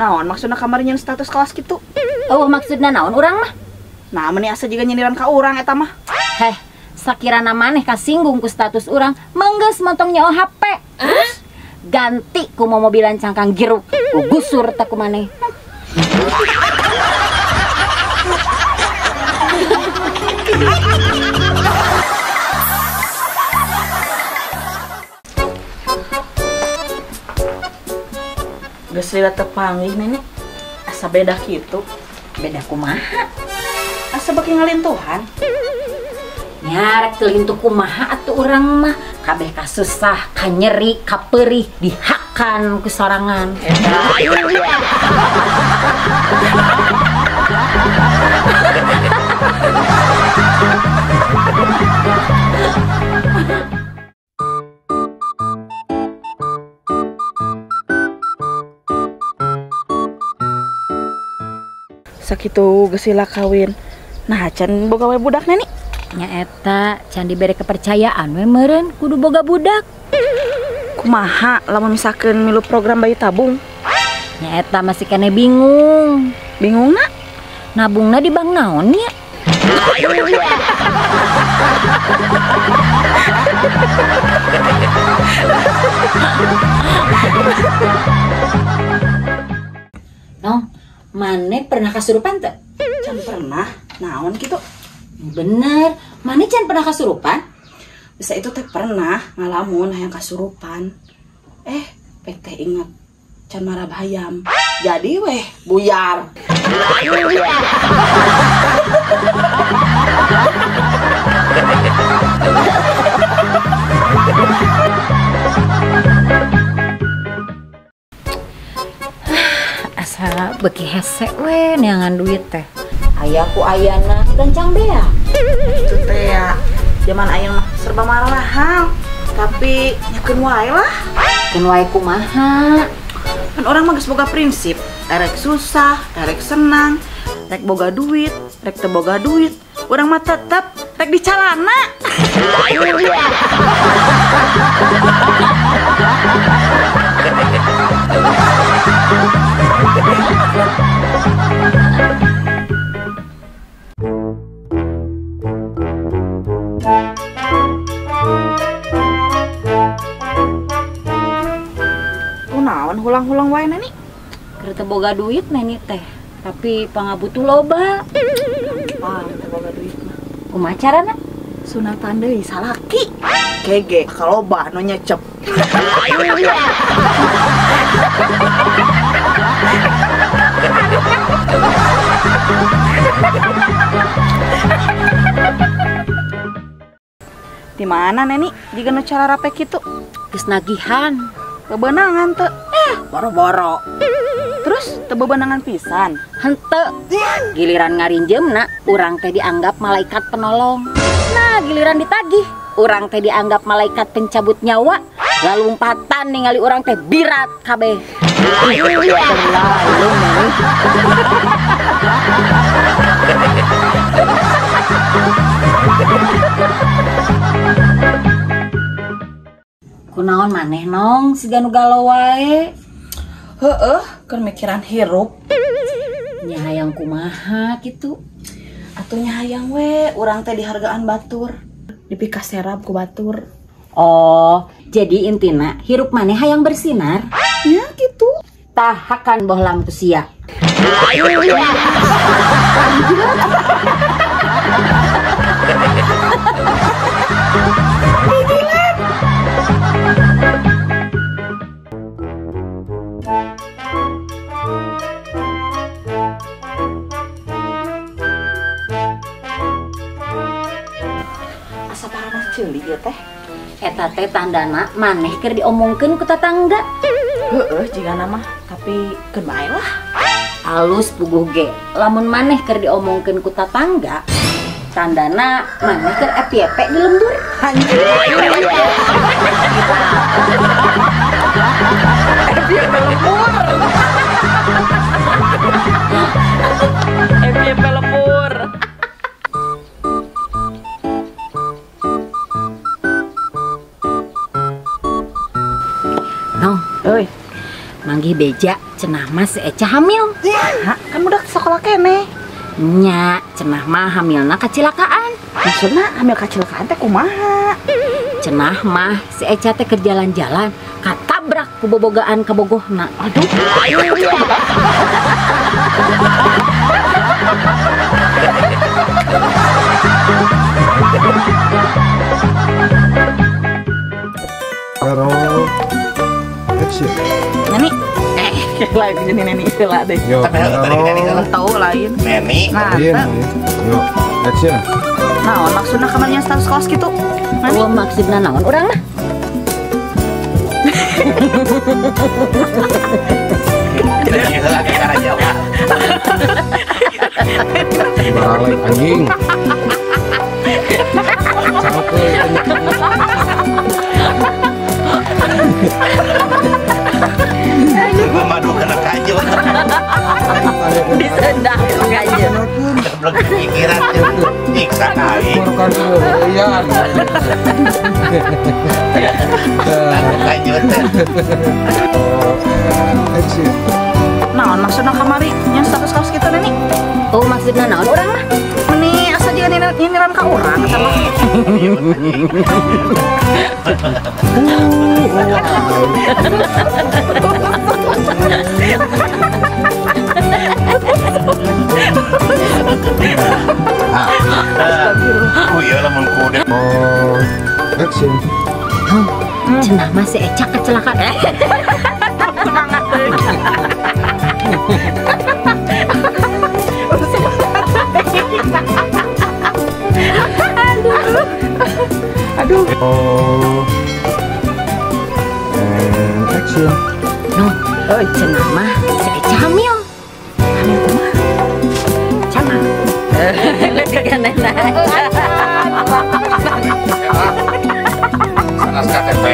Naon maksudna kamari nyeun status kawas kitu? Oh, maksudna naon urang mah? Nah, meni asa jiga nyindiran ka urang eta mah. Heh, sakirana maneh kasinggung ku status urang, menggeus montong nyaho HP. Terus ganti ku momobilan cangkang jeruk, ku gusur teh ku maneh. Geus lila teu panggih nenek, asa beda kitu. Beda kumaha? Asa beki ngalintuhan. Nya rek teu lintuh kumaha atuh urang mah, kabeh kasusah, kanyeri, kaperih, dihakan ku sorangan. Sakitu geus lila kawin. Nah, can boga we budak nenek. Nya eta can dibere kepercayaan we meureun kudu boga budak. Kumaha lamun misalkeun milu program bayi tabung? Nya eta masih kene bingung. Bingungna? Nabungna di bank naon nya? Nong, maneh pernah kasurupan teu? Can pernah. Naon kitu? Bener, maneh can pernah kasurupan? Bisa itu teh pernah ngalamun hayang kasurupan. Pek teh inget can marab hayam. Jadi weh buyar. Asa beki hese we neangan duit teh. Aya ku ayana gancang bea. Itu teh ya, zaman aya mah serba mahal. Tapi nyakeun wae lah. Keun wae kumaha? Kan orang mah geus boga prinsip, erek susah, erek senang, rek boga duit, rek teu boga duit, urang mah tetep rek dicalana. Kunaon hulang-hulang wae neni? Keur teu boga duit neni teh, tapi pangabutuh loba. Ah, teu boga duit mah. Kumaha carana? Sunatan deui salaki. Kege kaloba nu nyecep. Di mana neni jiga nu cara rape kitu? Geus nagihan. Bebenangan teu? Boro-boro. Terus teu bebenangan pisan? Henteu. Giliran ngarinjeumna urang teh dianggap malaikat penolong. Nah, giliran ditagih urang teh dianggap malaikat pencabut nyawa. Lalumpatan ningali urang teh birat kabeh. Terlalu neni. Kunaon maneh nong siga nu galau wae? Heueuh, keur mikiran hirup. Nya hayang kumaha kitu? Atuh nya hayang we urang teh dihargaan batur, dipikaserap ku batur. Oh, jadi intina hirup maneh hayang bersinar? Ya kitu. Tah hakan boh lampu sia. Asa paranah ceuli ieu teh. Eta teh tandana maneh keur diomongkeun ku tatangga. Heueuh jigana mah, tapi keun bae lah. Alus puguh ge, lamun maneh keur diomongkeun ku tatangga, tandana maneh keur FYP di lembur. Anjir. FYP lembur. FYP lembur. Nong, euy. Manggih Ditagih beja cenah mah si Eca hamil. Hah, kan udah sekolah keneh. Nya, cenah mah hamilna kacilakaan. Maksudna hamil kacilakaan teh kumaha? Cenah mah si Eca teh keur jalan-jalan katabrak ku bobogaan kabogohna. Aduh. Roll. Action. Neni. Lain jadi neni heula deh. Yo, tahu lain. Neni. Nah, yo, action. Nah, maksudna kamarnya status kos gitu. Nani? Oh, maksudna naon urang mah? Neni heula ke cara jawab. Balik anjing. Madu kena kajut. Disendang kajut. Belum pikiran tuh. Nyiksa aing. Kajut. Naon maksudna kamari nya status kaos kitu Neni? Oh, maksudna naon urang mah? Meni asa dia nyindiran ka urang eta mah. Oh iya lamun kuda. Oh, action. Cenah mah si Eca kecelakaan. Semangat deh. Aduh. Aduh. Oh. And action. No, cenah mah si Eca hamil. Hamil kumaha? Cenah. Sanas KTP.